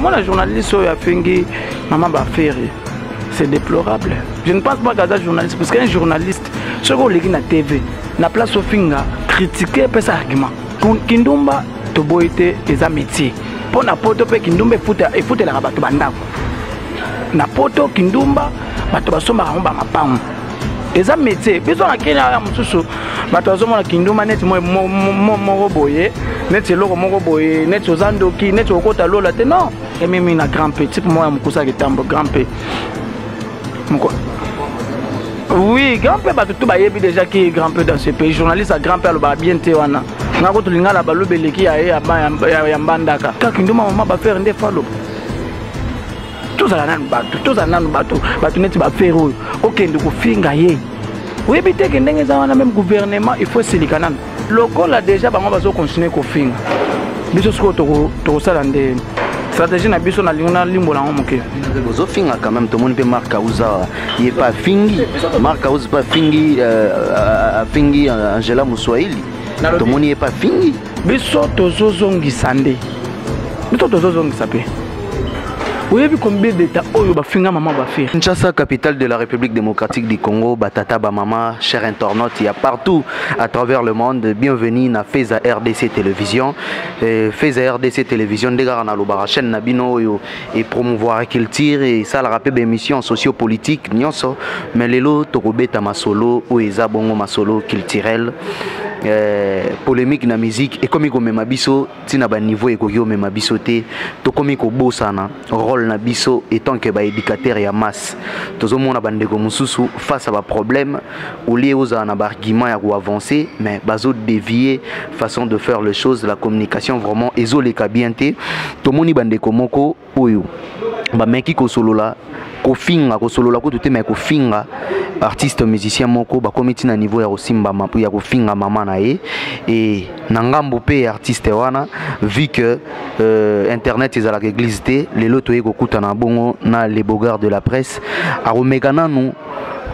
Komona journaliste oyo afingi mama Bafere, c'est déplorable. Je ne pense pas qu'aza journaliste, parce qu'un journaliste, soki oleki na TV, na place ofinga, critiquer, pesa argument. Kindumba toboyi te, eza métier. Mpo na poto mpe kindumba efutelaka bato bandako. Na poto kindumba bato basombaka yango bamapango, eza métier. Biso na Kenya ya mosusu, bato bazomona kindumba neti moko boye, neti eloko moko boye, neti oza ndoki, neti okota lola te. Non, ememi na grand P, type moko ya mokusa kitambo, grand P moko. Oui, grand P, bato tu bayebi déjà qui est grand P dans ce pays. Journaliste ya grand P alobaka bien te. Wana nga ko tolingala balobi eleki ya ye ya mbandaka kaka kindumba. Mama Bafere nde falo tozala nanu bato, tozala nanu bato, bato neti Bafere oyo okende kofinga ye, oyebi te ke ndenge eza wana. Même gouvernement, il faut esilika nanu lokola déjà bango bazocontinue kofinga biso. Sikoyo tokosala nde stratégie na biso. Nalingi nalimbola yango moke. Bozofinga quand même. Tomoni mpe Mark Auza, ye mpe afingi. Mark Auza mpe afingi, afingi Angela Moswahili, tomoni ye mpe afingi. Biso tozozongisa nde, biso tozozongisa mpe. Oyebi combien d'état oyo bafinga mama Bafere? Kinshasa, capitale de la République démocratique du Congo, batata, bamama, chers internautes, il y a partout à travers le monde, bienvenue na Feza RDC Télévision. Feza RDC Télévision, ndenge na lobara, chaîne na bino oyo et promouvoir culture et ça la rappelle émission sociopolitique nyonso, mais lelo tokobeta masolo oyo eza bongo masolo culturel. Polémique na musique ekomi komema biso ntina baniveau ekoki komema biso te. Tokomi kobosana rôle na biso étant que baéducateur ya masse. Tozomona bandeko mosusu face à baproblème, au lieu ozala na baargument ya koavancer, mais bazodévier façon de faire les choses. La communication vraiment ezoleka bien te. Tomoni bandeko moko oyo bameki kosolola, kofinga, kosolola kutu te, mais kofinga artiste musicien moko. Bakomi ntina niveau ya kosimba, ya kofinga mama na ye. E na ngambo mpe artiste wana, vu que internet ezalaka église te, lelo toye kokutana bongo na le Bogard de la presse. Akomeka nanu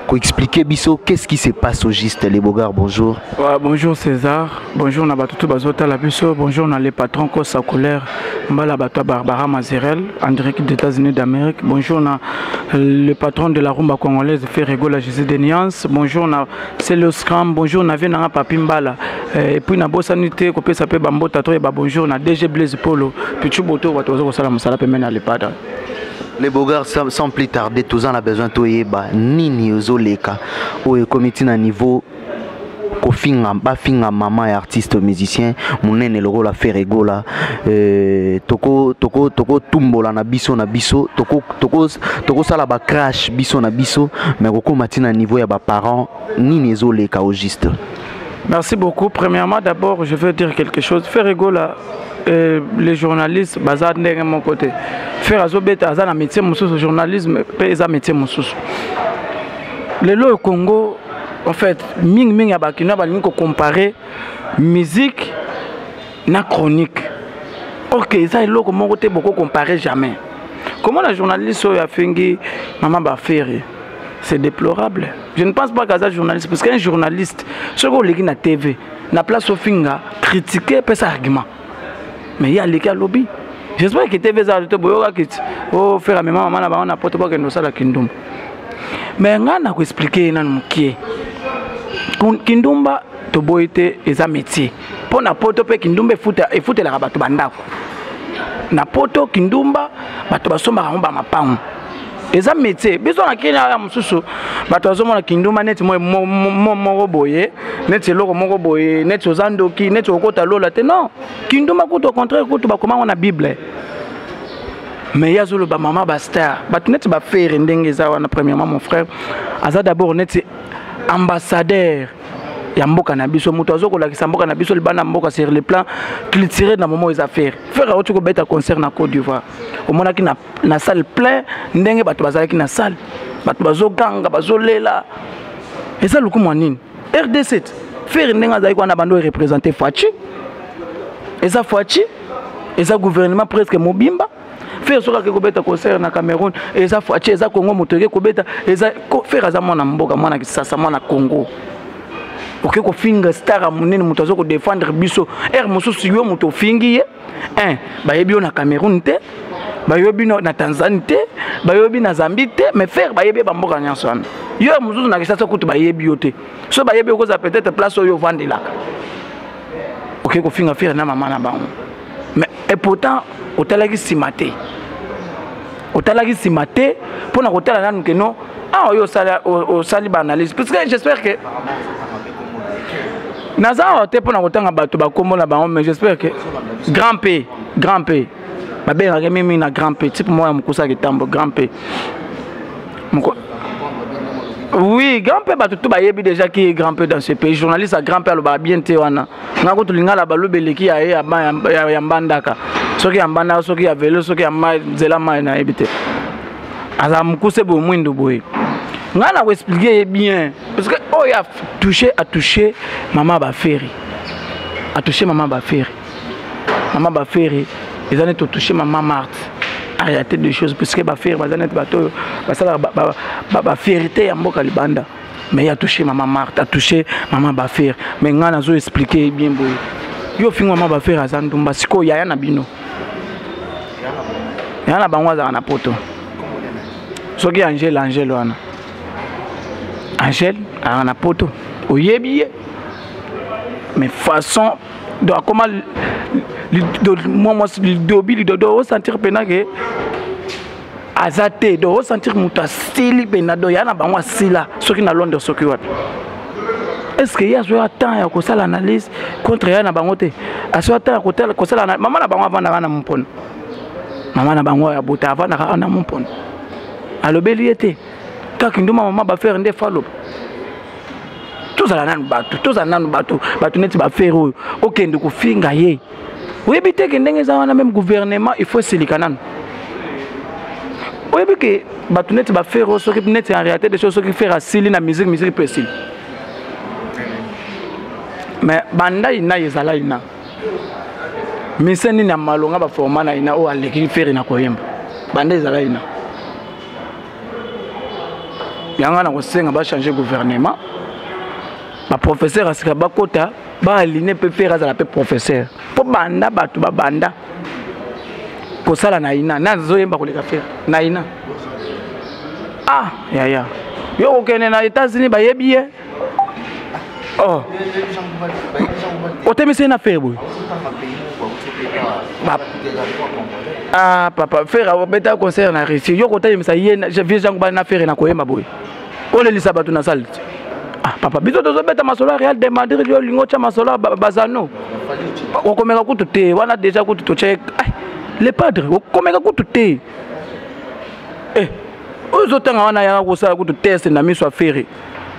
koexpliquer biso qu'est-ce qui se passe au juste. Le Bogard, bonjour. Ouais, bonjour César, bonjour na bato bazotala biso, bonjour na les patrons Kosa Couleur Mbala, bato Barbara Mazerel en direct des États-Unis d'Amérique, bonjour na le patron de la rumba congolaise Ferre Gola, Jésus de Nuance, bonjour na Celo Scram, bonjour na Venanga Papi Mbala, et puis na bosani te kopesa pe bambota to ba bonjour na DG Blaise Polo Pichu Boto, bato bazokosala mosala pe mena le padre. Les Bogards, sans plus tarder, tous en a besoin toyeba nini ozoleka oyo ekomi ntina niveau kofinga, bafinga mama ya artiste musicien monene lokola Ferre Gola. Toko tokombola na biso na biso, tokosala bacrash biso na biso, mais kokóma ntina niveau ya baparent, nini ezoleka au juste? Merci beaucoup. Premièrement, d'abord, je veux dire quelque chose. Ferre Gola, les journalistes, baza ndenge moko te. Ferre azobeta, aza na métier mosusu, journalisme mpe eza métier mosusu. Lelo au Congo, en fait, mingi mingi ya bakinois balingi kocompare musique na chronique. Ok, eza eloko moko te, boko comparer jamais. Comment la journaliste oyo afingi mama Bafere, c'est déplorable. Je ne pense pas qu'aza journaliste, parce qu'un journaliste, soki oleki na TV, na place ofinga, critiquer, pesa argument, mais ye aleki alobi. J'espère que TV eza te, boyokaki ti ofere amema mama na bango na poto, bakende kosala kindumba. Mais ngai na koexpliquer ye nanu mokie. Kindumba toboyi te, eza métier. Mpo na poto mpe kindumba efutelaka bato bandako. Na poto kindumba bato basombaka yango bamapango, eza métier. Biso na Kenya ya mosusu, bato bazomona kindumba neti moko boye, neti eloko moko boye, neti oza ndoki, neti okota lola te. Non, kindumba kutu, au contraire kutu, bakomango na Bible. Mais ye azoloba mama bastar, bato neti Bafere ndenge eza wana. Premièrement, mon frère, aza d'abord neti ambassadeur ya mboka na biso, moto azokolakisa mboka na biso libanda mboka sur le plan culturel. Na momo eza Ferre. Ferre auti kobeta concert na Côte d'Ivoire, omonaki na salle plein, ndenge bato bazalaki na salle, bato bazoganga, bazolela. Eza lokumu ya nini RDC? Ferre ndenge azalaki wana, bando représente Fatshi, eza Fatshi, eza gouvernement presque mobimba. Ferre soki ake kobeta concert na Cameroun, eza Fatshi, eza Congo. Moto eke kobeta eza Ferre, aza mwana mboka, mwana Kisasa, mwana Congo. Oke kofinga star ya monene, moto aza kodefendre biso. Ere mosusu yo moto ofingi ye un, bayebi yo na Cameroun te. Bayebi na Tanzanie te, bayebi na Zambie te, mais Ferre bayebi bamboka nyonso wana. Yo mosusu na Kinshasa kutu bayebi yo te. So bayebi okoza peut-être place oyo ovandelaka. Oke kofinga Ferre na mama na bango. Mais et pourtant otalaki nsima te. Otalaki nsima te mpo na kotala nanu ke non, ah oyo osali ba analyse, parce que j'espère que naza awa te mpo na kotanga bato bakombo na bango, mais j'espère que Grand P, Grand P babengaka mingi na Grand P, type moko ya mokusa kitambo, Grand P moko. Oui, Grand P, bato to bayebi déjà qui est Grand P dans ce pays. Journaliste à Grand P alobaka bien te wana. Nga kutu lingala balobi eleki ya ye ya Mbandaka, soki ya Mbandaka, soki ya velo, soki ya mai, nzela mai, nayebi te. Azala mokuse boye, mwindo boye. Ngai na koexpliquer ye bien, parce que oyo atouche, atouche mama baFerre, atouche mama baFerre. Mama baFerre eza neti otouche mama Marthe. Arrêter des choses, puisque baFerre baza neti bato oyo basalaka bafierté ya mboka libanda. Mais ye atouche mama Marthe, atouche mama baFerre. Mais ngai nazo expliquer bien boye: yo ofingi mama baFerre aza ndumba. Sikoyo yaya na bino, yaya na bango azalaka na Poto, soki Angele, Angele wana, Angele azalaka na Poto, oyebi ye. Mais façon donc akoma mwa mwasi lidobi lidodo, osentir mpena ke aza te. Donc osentir moto asili mpena. Donc ya na bango asila, soki na Londres, soki wapi. Est ce que ye azwaka temps ya kosala analyse contre ya na bango te? Azwaka temps ya kosala? Mama na bango avandaka na Mompona, mama na bango ya bota avandaka na Mompona, alobeli ye te. Kaka nduma mama baFerre nde fa aloba. Tozala nanu bato, tozala nanu bato. Bato neti baFerre oyo okende kofinga ye, oyebi te ke ndenge eza wana, même gouvernement il faut esilika nanu. Oyebi ke bato neti baFerre oyo, soki neti en réalité des choses, soki Ferre asili na musique, musique mpe esili. Mais banda ina ezala ina mise nini ya malonga baforma na ina oyo aleki Ferre na koyemba? Banda ezala ina yango na kosenga bachange gouvernement, baprofesseur ya sika bakota, baaline mpe Ferre azala mpe professeur, mpo banda bato babanda kosala na ina na azoyemba koleka Ferre na ina. Ah yaya, yo kokende na États-Unis, bayebi ye. Oh, otemisi ye na Ferre boye. Ah papa, Ferre obeta concert na Russie, yo kotelemisa ye vieux Jean Goubald na Ferre na koyemba boye, olelisa bato na salle te. Ah papa, biso tozobeta masolo ya Real de Madrid, yo olingi otya masolo ya bazano. Okomeka kutu te wana, déjà kutu totya le padre, okomeka kutu te. Eh, oyo ozotanga wana, ayaka kosala kutu test na miso ya Ferre.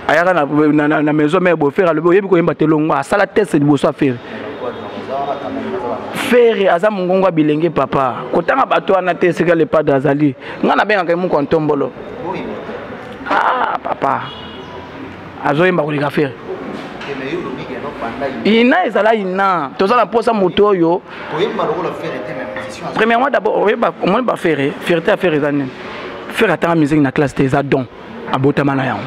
Ayaka na maison mare boye, Ferre alobi: "Oyebi koyemba te, longo." Asala test liboso ya Ferre. Ferre aza mongongo ya bilenge. Papa, kotanga bato wana te. Esika le padre azali, ngai nabengaka ye moko ntombolo. Ah papa, azoyemba koleka Ferre. Ina ezala ina, toza na mposa moto oyo. Premièrement, d'abord oyeba, omoni baFerre, fierté ya Ferre eza nini? Ferre atanga musique na classe te, eza don, abotama na yango.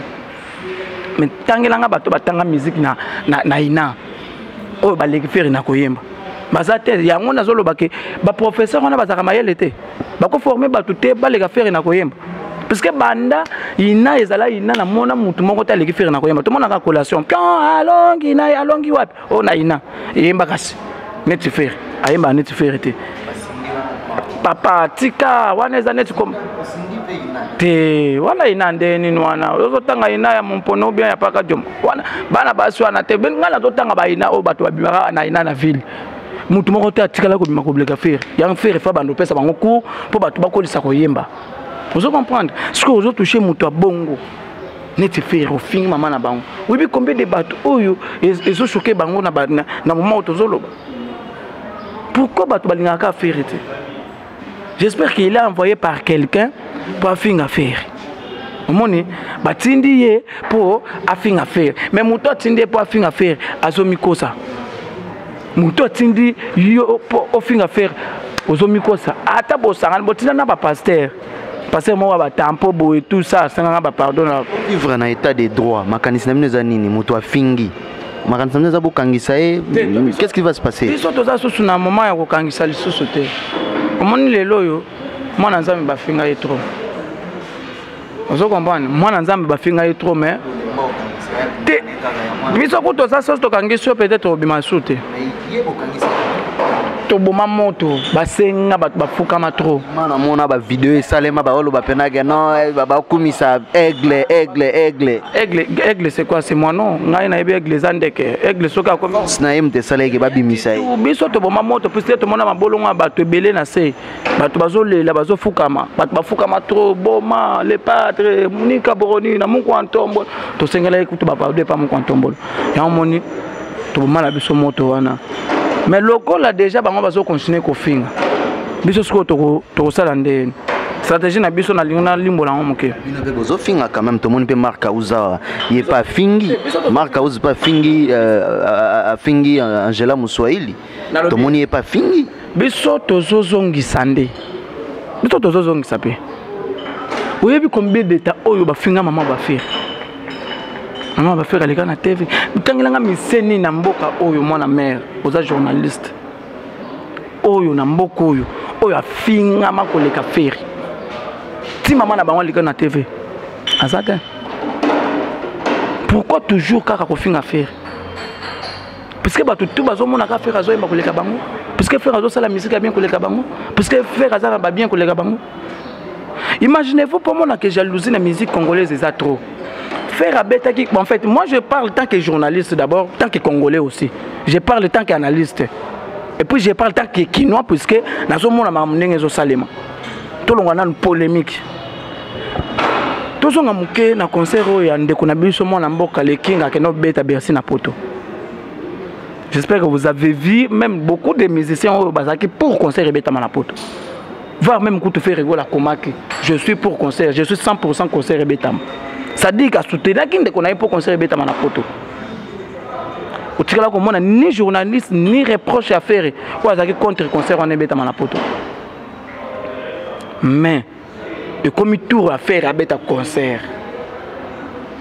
Mais tangelanga bato batanga musique na ina oyo baleki Ferre na koyemba, baza te. Yango nazoloba ke baprofesseur wana bazalaka mayele te, bakoforme bato te baleka Ferre na koyemba, parce que banda ina ezala ina, namona mutu moko te aleki Ferre na koyemba. Tomonaka collation pion alongi na alongi wapi oyo na ina eyemba, kasi neti Ferre ayembaka neti Ferre te. Papa, tika wana, eza neti te wana ina nde nini wana ozotanga ina ya Mompono bien ya paka dioma wana, bana basi wana te. Ngai nazotanga baina oyo bato babimaka na ina na ville, mutu moko te atikala kobima kobleka Ferre. Yango Ferre fa bando opesa bango cours mpo bato bakolisa koyemba. Ozo comprendre? Soki ozotouche moto ya bongo neti Ferre, ofingi mama na bango, oyebi combien de bato oyo ezochoquer bango na moment oyo tozoloba? Pourquoi bato balingaka Ferre te? J'espère qu'il est envoyé par quelqu'un mpo afinga Ferre. Omoni, batindi ye mpo afinga Ferre, mais moto atindi ye mpo afinga Ferre azomikosa. Moto atindi yo mpo ofinga Ferre ozomikosa. Ata bosangani, botinda na bapasteur, pasteur moko ya batampo boye, tout ça, asenganga bapardon na Vivre na état de droit, makanisi na bino eza nini? Moto afingi, makanisi na bino eza bokangisa ye? Qu'est-ce qui va se passer? Biso toza susu na moment ya kokangisa lisusu te. Omoni lelo oyo Mwana Nzambe bafinga ye trop. Ozo comprendre? Mwana Nzambe bafinga ye trop, mais te biso kutu toza sosi tokangisi yo, peut-être obima su te. Toboma moto, basenga bato bafukama trop. Namona bavideo esalema, baoloba mpenake non, bakumisa aigle, aigle, aigle. Aigle, aigle, c'est quoi? C'est moi, non? Ngai nayebi aigle eza ndeke. Aigle soki akomi na ye, moto esalaki babimisa ye. Biso toboma moto puisque tomona mabolongo ya bato ebele na se, bato bazolela, bazofukama, bato bafukama trop. Boma le padre Monika Boroni na moko ya ntombo, tosengelaki kutu bapardon epa moko ya ntombolo. Yango moni toboma na biso moto wana. Mais lokola déjà bango bazocontinue kofinga biso, sikoyo tokosala nde stratégie na biso. Nalingi nalimbola yango moke. Bino mpe bozofinga quand même. Tomoni mpe Mark Auza, ye mpe afingi. Mark Auza mpe afingi, afingi Angela Moswahili. Tomoni ye mpe afingi. Biso tozozongisa nde, biso tozozongisa mpe. Oyebi combien d'état oyo bafinga mama bafere? Mama bafere aleka na TV. Tangelanga miseni na mboka oyo, mwana mare, oza journaliste oyo, na mboka oyo, oyo afingama koleka Fere ti mama na bango aleka na TV, aza te. Pourquoi toujours kaka kofinga Fere? Puisque bato tu bazomona kaka Fere azoyemba koleka bango, puisque Fere azosala musique ya bien koleka bango, puisque Fere aza na babien koleka bango. Imaginez-vous, mpo mona ke jalousie na musique congolaise eza trop. Fere abetaki, en fait, moi je parle tant que journaliste d'abord, tant que Congolais aussi, je parle tant qu'analyste et puis je parle tant que Kinois, puisque nazomona makambo ndenge ezosalema. Tolongwa nanu polémique, tozonga moke na concert oyo ya ndeko na biso, mwana mboka Lekinga, akende obeta Bercy na Poto. J'espère que vous avez vu même beaucoup de musiciens oyo bazalaki pour concert ebetama na Poto, voire même kutu Ferre Gola akomaki: "Je suis pour concert, je suis 100% concert ebetama." C'est-à-dire asoutenaki ndeko na ye mpo concert ebetama na Poto. Otikala komona ni journaliste ni reproche ya Ferre oyo azalaki contre concert wana ebetama na Poto. Mais ekomi tour ya Ferre abeta concert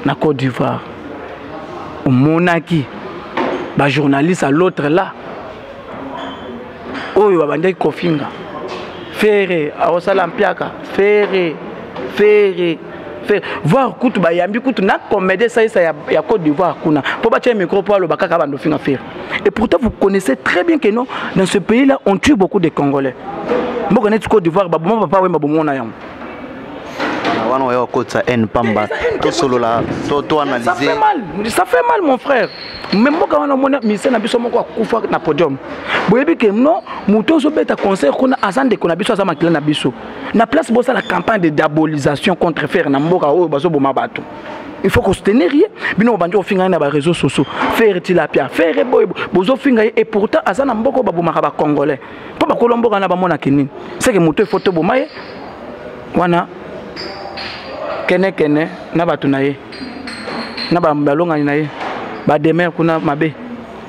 na Côte d'Ivoire, omonaki bajournaliste à l'autre là oyo babandaki kofinga Ferre aosala mpiaka, Ferre, Ferre, Ferre, voire kutu bayambi kutu na comédie esalisa ya Côte d'Ivoire kuna mpo batia micro mpo aloba kaka bando finga Ferre. Et pourtant vous connaissez très bien que non, dans ce pays là on tue beaucoup de Congolais. Mboka neti Côte d'Ivoire, baboma Papa Wemba, bomona yango. Wana oya okotisa haine pamba. Tosolola, to analyser. Ça fait mal, ça fait mal, mon frère. Mais mboka wana, omona musicien na biso moko akufa na podium. Boyebi ke non, moto ozobeta concert kuna aza ndeko na biso, aza makila na biso. Na place bosala campagne de diabolisation contre Ferre na mboka oyo bazoboma bato, il faut kosoutenir ye. Bino bobandi kofinga ye na baréseau sociaux: Ferre tilapia, Ferre boye. Bozofinga ye et pourtant aza na mboka oyo babomaka Bacongolais. Mpo bakolo mboka wana bamonaki nini? Seke moto il faut toboma ye wana kene kene na bato na ye, na balongani na ye, bademer kuna mabe,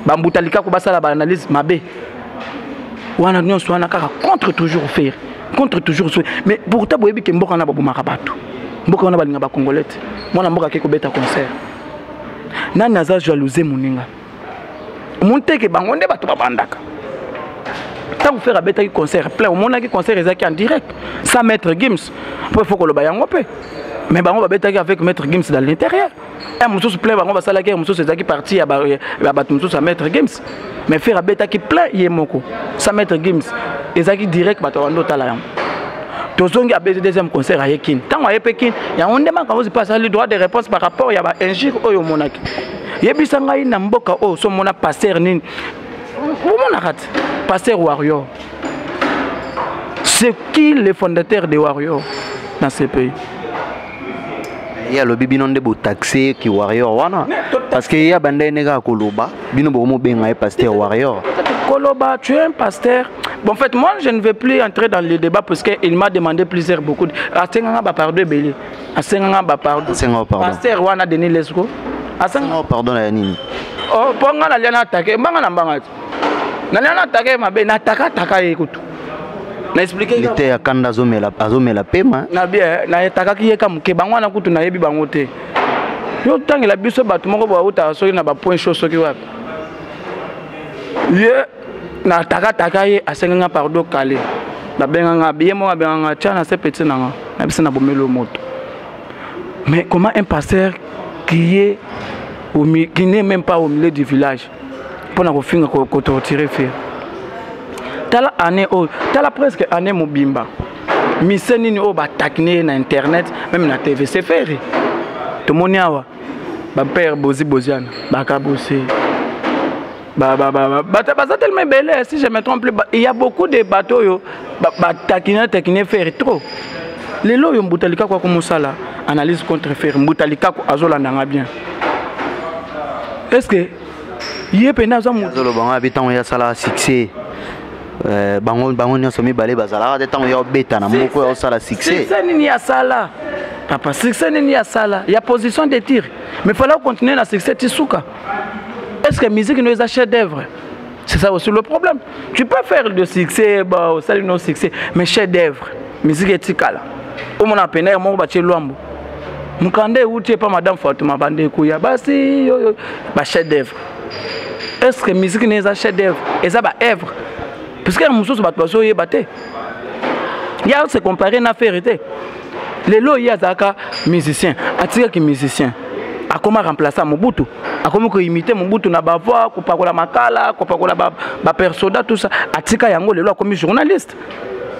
bambuta likaku basala baanalyse mabe wana nyonso wana, kaka contre toujours Ferre, contre toujours. Mais pourtant boyebi ke mboka wana babomaka bato, mboka wana balinga Bacongolais te. Mwana mboka ake kobeta concert, nani aza jalouse? Moninga omoni teke bango nde bato babandaka. Ntango Ferre abetaki concert plein, omonaki concert ezalaki en direct sans Maître Gims, mpo il faut koloba yango mpe. Mais bango babetaki avec Maître Gims dans l'intérieur. Ya mosusu plein bango basalaki, ya mosusu ezalaki parti ya bato mosusu ya Maître Gims. Mais Ferre abetaki plein ye moko sans Maître Gims, ezalaki direct, bato bando otala yango. Tozongi, abeti deuxième concert, aye Kini. Ntango aye mpe Kini, yango nde makambo mpe asali droit de réponse par rapport ya bainjure oyo omonaki. Yebisa ngai, na mboka oyo somona pasteur nini omonaka te pasteur warrior? C'est qui le fondateur de warrior dans ce pays? Ye alobi bino nde botaxe ki warrior wana, parce que ye abanda ye nde kaka koloba, bino bokomobenga ye pasteur warrior. Koloba, tu es un pasteur. Bon, en fait, moi, je ne vais plus entrer dans le débat parce qu'il m'a demandé plusieurs, beaucoup. Asenganga ba pardon ebele. Asenganga ba pardon. Asenga pardon. Pasteur wana Denis Lesco. Asenga pardon na nini? Oh, po nga nalia na attaquer, mbanga na mbanga. Nalia na attaquer mabe, na ataka ataka ye kutu. Na expliquer. Lite ya kanda azomela, azomela pema. Na bien, na attaquaki ye ka moke, bango wana kutu nayebi bango te. Yo tangela biso bato moko bautaka soki na ba point chaud, soki wapi. Ye na atakataka ye, asenganga pardon kale. Babenganga ye moko, abenganga tia na se petit na nga na biso na bomeli moto. Mais comment un pasteur qui est au, qui n'est même pas au milieu du village mpona kofinga, kotorturer Ferre? Tala année oyo, tala presque année mobimba, mise nini oyo batakine ye na internet, même na TV, c'est Ferre. Tomoni awa bapère Bozi Boziana, bakabose, baza tellement ebele. Si je me trompe, il y a beaucoup de bato oyo batakine takine Ferre trop. Lelo oyo Mbuta Likako akomosala analyse contre Ferre. Mbuta Likako azolandanga bien, est ce que ye mpena aza moto? Azoloba ngo abi ntango ye asala succès, bango nyonso mibale bazalaka te. Ntango ya obeta na moko, ya osala succès. Succès nini asala, papa? Succès nini asala ya position de tir? Mais fallait continuer na succès ti suka. Est ce que musique no eza chef d'œuvre? C'est ça aussi le problème. Tu peux faire de succès, bah osali no succès, mais chef d'œuvre, musique etikala, omona pene moko batie lwambo, mokanda euti epa madame Fatuma, bandeko ya basi oyo ba chef d'œuvre. Est ce que musique ne eza chef d'œuvre? Eza ba œuvre, puisque ya mosusu bato bazoyeba te. Ya se comparer na Ferre te. Lelo ye azalaka musicien, atikaki musicien, akoma remplacer Mobutu, akomi koimiter Mobutu na bavoix, kopakola makala, kopakola bapersoda, tout ça. Atika yango, lelo akomi journaliste.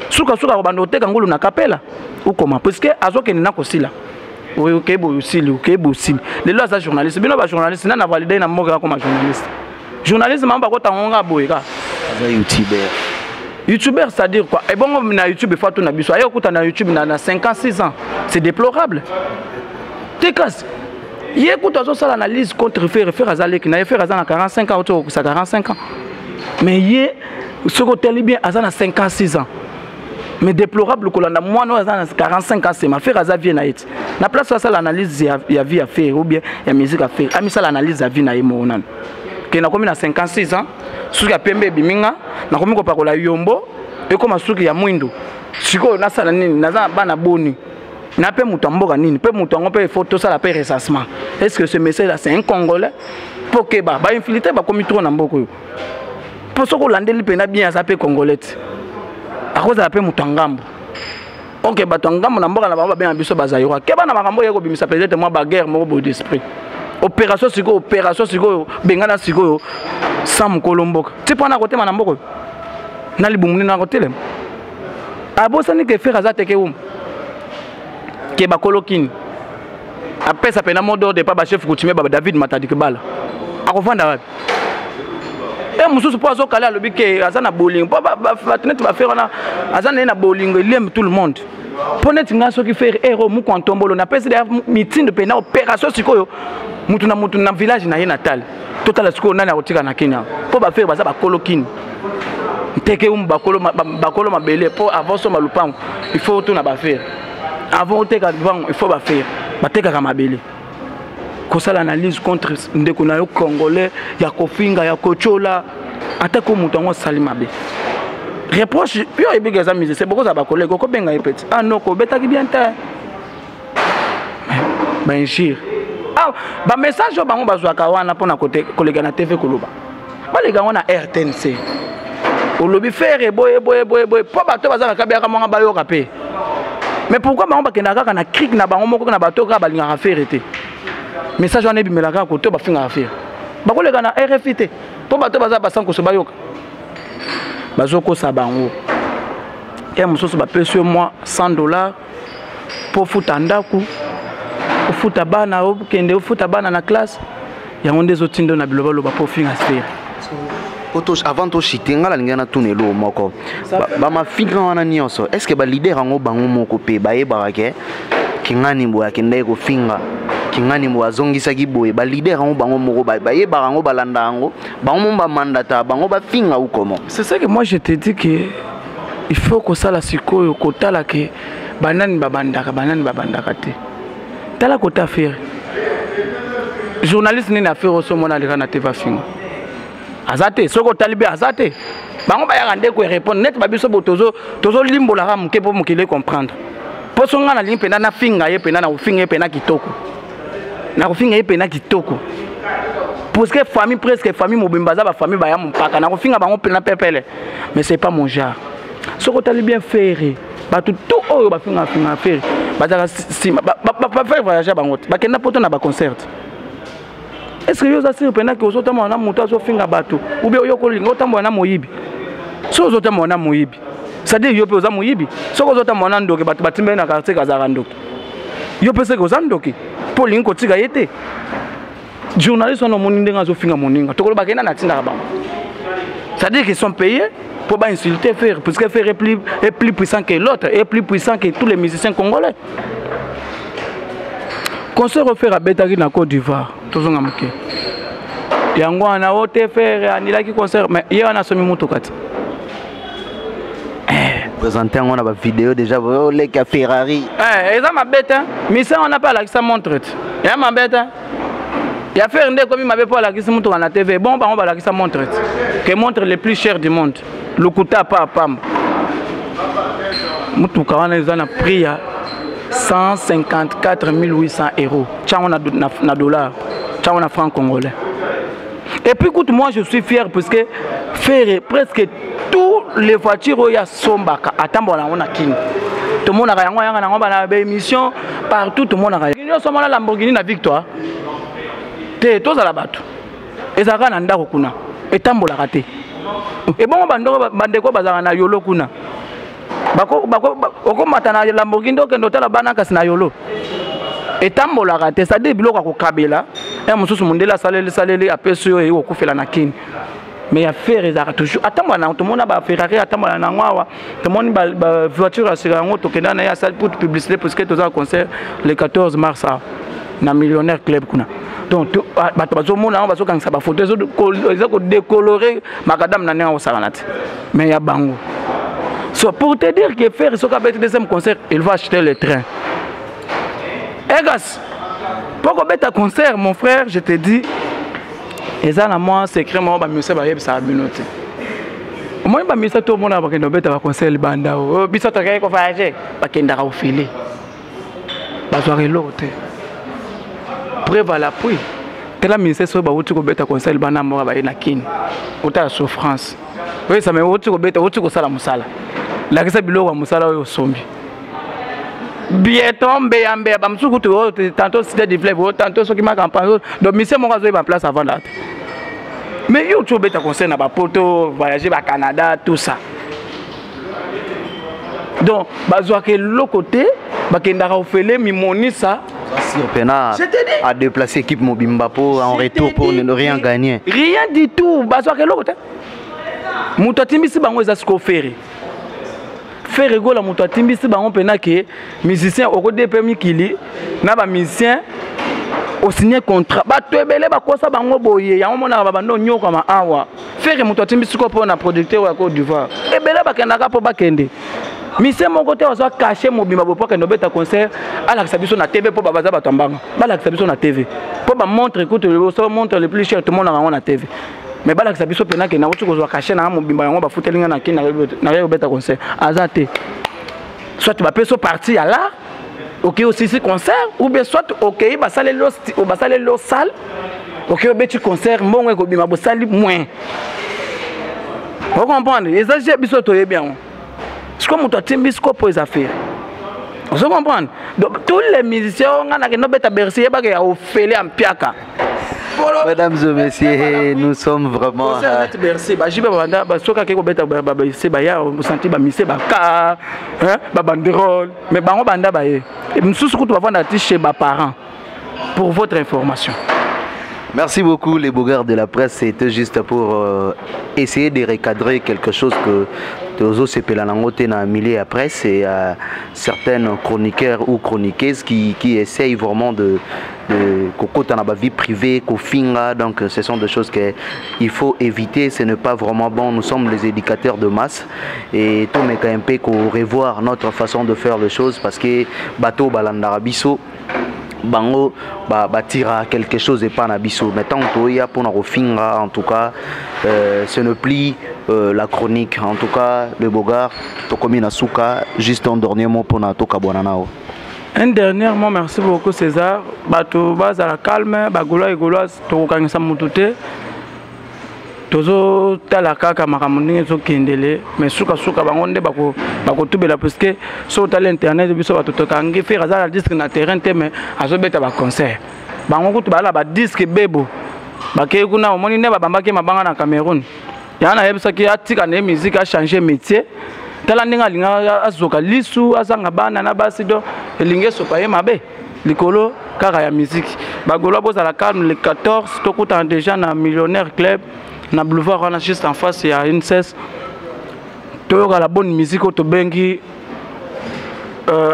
Sukasuka akobanda koteka ngulu na kapela okoma, puisque azokende na kosila. Okei boye, osili, okei boye, osili. Lelo aza journaliste. Bino bajournaliste, nani avalide na mboka akoma journaliste? Journaliste mamo bakotango nga boye kaka. Aza youtuber. Youtubeur, c'est à dire quoi? Ebongo na YouTube efa tuna biso, aye okuta na YouTube na 56 ans. C'est déplorable te. Kasi ye kutu azosala analyse contre Ferre. Ferre aza leki na ye. Ferre aza na 45 ans, oti kokokisa 45 ans, mais ye soki otali bien aza na 56 ans. Mais déplorable kolanda mwana oyo aza na 45 ans sema Ferre aza vie na ye ti na place. Asala analyse ya vie ya Ferre ou bien ya musique ya Ferre, amisala analyse ya vie na ye moko nano. Ke nakomi na 56 ans, suki ya pembe ebimi nga, nakomi kopakola yombo, ekóma suki ya mwindu. Sikoyo nasala nini? Naza na bana boni? Na mpe moto ya mboka nini? Mpe moto yango mpe il faut tosala mpe recensement. Est ce que ce monsieur là, c'est un Congolais? Mpo keba, bainfiltré bakomi trop na mboka oyo. Mpo soki olandeli mpena bien, aza mpe Congolais te, akozala mpe moto ya ngambo. Ok, bato ya ngambo na mboka na bango babenga biso bazaïrois. Keba na makambo oyo ekobimisa peut-être mwa baguerre moko boye d'esprit. Opération sikoyo, opération sikoyo, bengana sikoyo sans mokolo mboka ti mpo na kotema na mboka oyo na libumu nini nakotelema. Abosani ke Ferre aza teke umu ke bakolo kini apesa mpena mot d'ordre epa bachef coutumier ba David Matadi Kibala. Akovanda wapi? E mosusu mpo azokale, alobi ke aza na bolingo mpo bato neti baFerre wana, aza na ye na bolingo elieme tout le monde. Mpo neti ngai, soki Ferre ero muku antombolo, napesi deya mitindo mpena opération sikoyo, mutu na mutu na village na ye natal. Totala sikoyo nani akotika na kini awa, mpo baFerre baza bakolo kini, nteke umu, bakolo mabele. Mpo avant somba lupango, il faut otuna baFerre. Avant oteka lupango, il faut baFerre batekaka mabele. Kosala analyse contre ndeko na yo congolais, ya kofinga, ya kotyola, atako moto yango asali mabe, reproche yo oyebiki eza musicien, bokozala bacollègue, okobenga ye petit: "Ah noko, obetaki bien te." Bainjure, ah, bamessage oyo bango bazwaka wana mpona koleka na TV, koloba, baleka yango na RTNC, olobi Ferre boye boye boye boye, mpo bato baza na kabiaka mwanga bayoka mpe. Mais pourquoi bango bakendaka kaka na clique na bango moko, na bato kaka balingaka Ferre te? Message wana ebimela kaka kote bafingaka Ferre, bakoleka na RFI te, mpo bato baza basankoso bayoka. Bazokosa bango. Ya mosusu bapesi yo mwa 100 $, mpo ofuta ndako, ofuta bana, okende ofuta bana na classe. Yango nde ezotinda na bilobaloba mpo ofinga Ferre. Avant toshite, ngai nalingi natuna eloko moko. Bamafinga wana nyonso, est ce que baleader yango bango moko mpe bayebaka ke kingani boye akendaki kofinga, kingani boye azongisaki boye? Baleader yango bango moko bayebaka yango, balanda yango, bango mo bamandata bango bafinga ou comment? C'est ça que moi je te dis, que il faut kosala sikoyo, kotala ke banani babandaka, banani babandaka te. Tala kota Ferre, journaliste nini affaire osomona aleka na te bafinga? Aza te. Soki otali mpe, aza te. Bango bayaka nde korépondre neti babiso bo tozolimbolaka moke mpo mokili comprendre. Mpo so ngai nalingi mpenza nafinga ye mpenza, nakofinga ye mpenza kitoko, nakofinga ye mpenza kitoko, parce que famille, presque famille mobimba aza bafamille baya mopaka, nakofinga bango mpenza pepele. Mais c'est pas mon genre. Soki otali bien Ferre, bato tout oyo bafingafinga Ferre bazalaka nsima, bafaire voyage bango te, bakenda poto na baconcert. Est ce que yo oza sire mpena ke ozotambola na moto azofinga bato, ou bien oyo kolinga otambola na moyibi? Soki ozotambola na moyibi, c'est-à-dire yo mpe oza moyibi. Soki ozotambola na ndoki, bato batimbeli na quartier kazalaka ndoki, yo mpe seke oza ndoki mpo olingi kotika ye te. Journaliste wana omoni ndenge azofinga moninga, tokoloba kenda natindaka bango, c'est-à-dire qu'ils sont payés pour pas insulter Ferre, puisque Ferre est plus puissant que l'autre, est plus puissant que tous les musiciens congolais. Concert oyo Ferre abetaki na Côte d'Ivoire, tozonga moke, yango wana o te Ferre anilaki concert, mais ye wana asomi motuka te. Présenter yango na bavideo déjà, oleka Ferrari. Eza mabe te. Mission wana mpe alakisa montre te, eya mabe te. Ya Ferre nde ekomi mabe mpo alakisi motuka na TV. Bon, bango balakisa montre te, ke montre le plus cher du monde, lokuta pa apamba. Motuka wana eza na prix ya 154 800 euros, tiango na dollar, tiango na franc congolais. Et puis écoute, moi je suis fier parce que Ferre, presque tous les voitures oyo asombaka, atambola yango na Kini, tomonaka yango, ayanga nango bana baémission partout, tomonaka nyonso. Omona Lamborghini na Victoire te, tozala bato ezalaka na ndako kuna, etambolaka te. Ebongo bandeko bazalaka na Yolo kuna, okomata na Lamborghini nde okende otala bana, kasi na Yolo etambolaka te. C'est-à-dire biloko ya kokabela ya mosusu, mondele asaleli saleli, apesi oyo eyi kokufela na Kini. Mais ya Ferre ezalaka toujours atambola nango, tomona baFerrari atambola nango awa, tomoni bavoiture ya sika yango tokenda na ye, asali pour publicité, puisque toza concert le 14 mars awa na Millionnaire Club kuna. Donc bato bazomona yango, bazokangisa bafoto, eza kodécolorer macadam na ndenge akosakana te. Mais ya bango, so pour te dire que Ferre, soki abeti deuxième concert, il va acheter le train egas mpo kobeta concert. Mon frère, je te dis, eza na mwa secret moko bamusicien bayebisaka bino te. Omoni bamusicien to omona bakende kobeta baconcert libanda, o biso tokei kovoyage, bakendaka ofele, bazwaka eloko te. Preuve à l'appui, tela musicien soki bawuti kobeta concert libanda mboka, baye na Kini, otala souffrance oyesama. Outi kobeta, outi kosala mosala, lakisa biloko ya mosala oyo osombi bientôt, mbeya mbeya. Bamosusu kutu oyo tantôt Cité du Fleuve, oyo tantôt soki ma campagne. Donc musicien moko azoyeba place avanda te. Mais yo ti obeta concert na bapoto, voyager baCanada, tout ça, donc bazwaka eloko te, bakendaka ofele mimonisa. Sûr pena à déplacer équipe mobimba pour en retour pour ne rien gagner. Rien du tout, bazwaka eloko te. Moto atimbisi bango eza sikoyo Ferre, Ferre Gola. Moto atimbisi bango mpena ke musicien okode mpe mikili na bamusicien osigne contrat, bato ebele bakosa bango boye. Yango monaka babanda onyokama awa. Ferre moto atimbisi sikoyo mpo na producteur ya Côte d'Ivoire, ebele bakendaka mpo bakende. Musicien moko te azwa cachet mobimba boye mpo akende obeta concert, alakisa biso na TV, mpo baza bato ya mbanga, balakisa biso na TV mpo bamontre. Kutu so montre le plus cher, tomonaka yango na TV, mais balakisa biso mpena ke nauti kozwa cachet nanga mobimba, yango bafuteli nga na Kini, nakoki kobeta concert. Aza te. Soit bapesi yo partie ya l'art, okei osisi concert, ou bien soit okei basaleli yo salle, okei obeti concert, mbongo ekobima, bosali moins. Ocomprendre? Eza je biso toyebi yango. Sikoyo moto atimbi sikoyo mpo eza Ferre, ozo comprendre? Donc tous les musiciens oyo ngai nakende obeta Bercy, yebaka ya ofele ya mpiaka. Mesdames et messieurs, nous sommes vraiment. Bercy, bajibe babanda soki akei kobeta Bercy, baya osanti bamise baka babanderole, mais bango banda baye mosusu kutu bavanda ti chez baparents, pour votre information. Merci beaucoup les beaux de la presse, c'était juste pour essayer de recadrer quelque chose que tozo sepela nango te na milieu ya presse et certaines chroniqueurs ou chroniqueuses qui essayent vraiment de kokota na ba vie privée, kofinga. Donc ce sont des choses que il faut éviter, ce n'est pas vraiment bon. Nous sommes les éducateurs de masse et tout mais quand un peu qu'on revoir notre façon de faire les choses, parce que bato balandara biso, bango batira quelque chose epa na biso. Mais tant toya mpona kofinga, en tout cas ce ne plie la chronique. En tout cas, le bogard, tokomi na suka. Juste un dernier mot mpona tokabwana nao. Un dernier mot, merci beaucoup César. Bato bazala calme, bagaulois et gauloise, tokokangisa motu te. Tozotala kaka makambo ndenge ezokendele, mais sukasuka bango nde bakotubela, puisque so otali internet, biso bato tokangi Ferre aza na disque na terrain te, mais azobeta baconcert. Bango kutu bala badisque bebo bakei kuna. Omoni nde babambaki mabanga na Cameroun. Yango nayebisaki atika na ye musique, achange métier. Tala ndenge alinga azoka lisu, azanga bana na basi, do elingi esopa ye mabe likolo kaka ya musique. Bagaulois, bozala calme. Le 14 tokutana déjà na Millionnaire Club, na boulevard wana, juste en face ya INSS. Toyoka la bonne musique oyo tobengi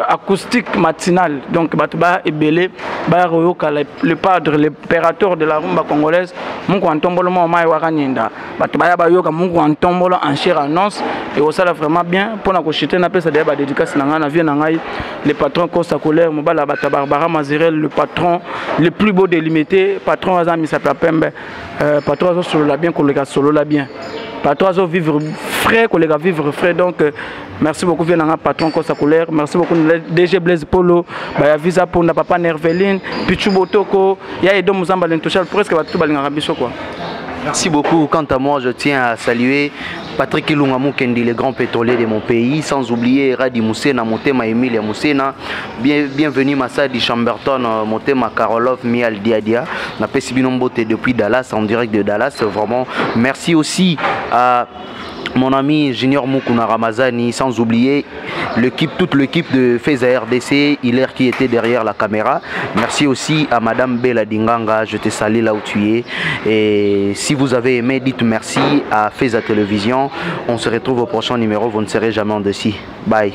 acoustique matinale. Donc bato baya ebele, baya koyoka le padre, l'impérateur de la rumba congolaise, Mungu wa Ntombolo mwa mai waka nyinda. Bato baya bayoka Mungu wa Ntombolo en chair annonce, ekosala vraiment bien. Mpona kochite, napesa deya badédicace na ngai na vie na ngai, le patron Costa Colère, mobala ya bato ya Barbara Mazirel, le patron le plus beau délimité, patron aza misapi ya pembe, patron azosolola bien koleka solola bien, patron azovivre frais koleka vivre frais. Donc merci beaucoup, vie nanga patron Kosa Couleur. Merci beaucoup, DG Blaise Polo baya visa ponda, papa Nerveline Pichu Botoko ya Edo Muzamba, l'intouchable. Presque bato balingaka biso quoi. Merci beaucoup. Quant à moi, je tiens à saluer Patrick Ilunga Mukendi, le grand pétrolier de mon pays, sans oublier Radi Moussena, Motema Emilia Moussena. Bien, bienvenue Massadi Chamberton, Motema Karolov Mial Diadia. Napesi bino mbote depuis Dallas, en direct de Dallas. Vraiment, merci aussi à mon ami Junior Mukuna Ramazani, sans oublier l'équipe, toute l'équipe de Feza RDC, Hilaire qui était derrière la caméra. Merci aussi à Madame Bella Dinganga, je te salue là où tu es. Et si vous avez aimé, dites merci à Feza Télévision. On se retrouve au prochain numéro, vous ne serez jamais en dessus. Bye.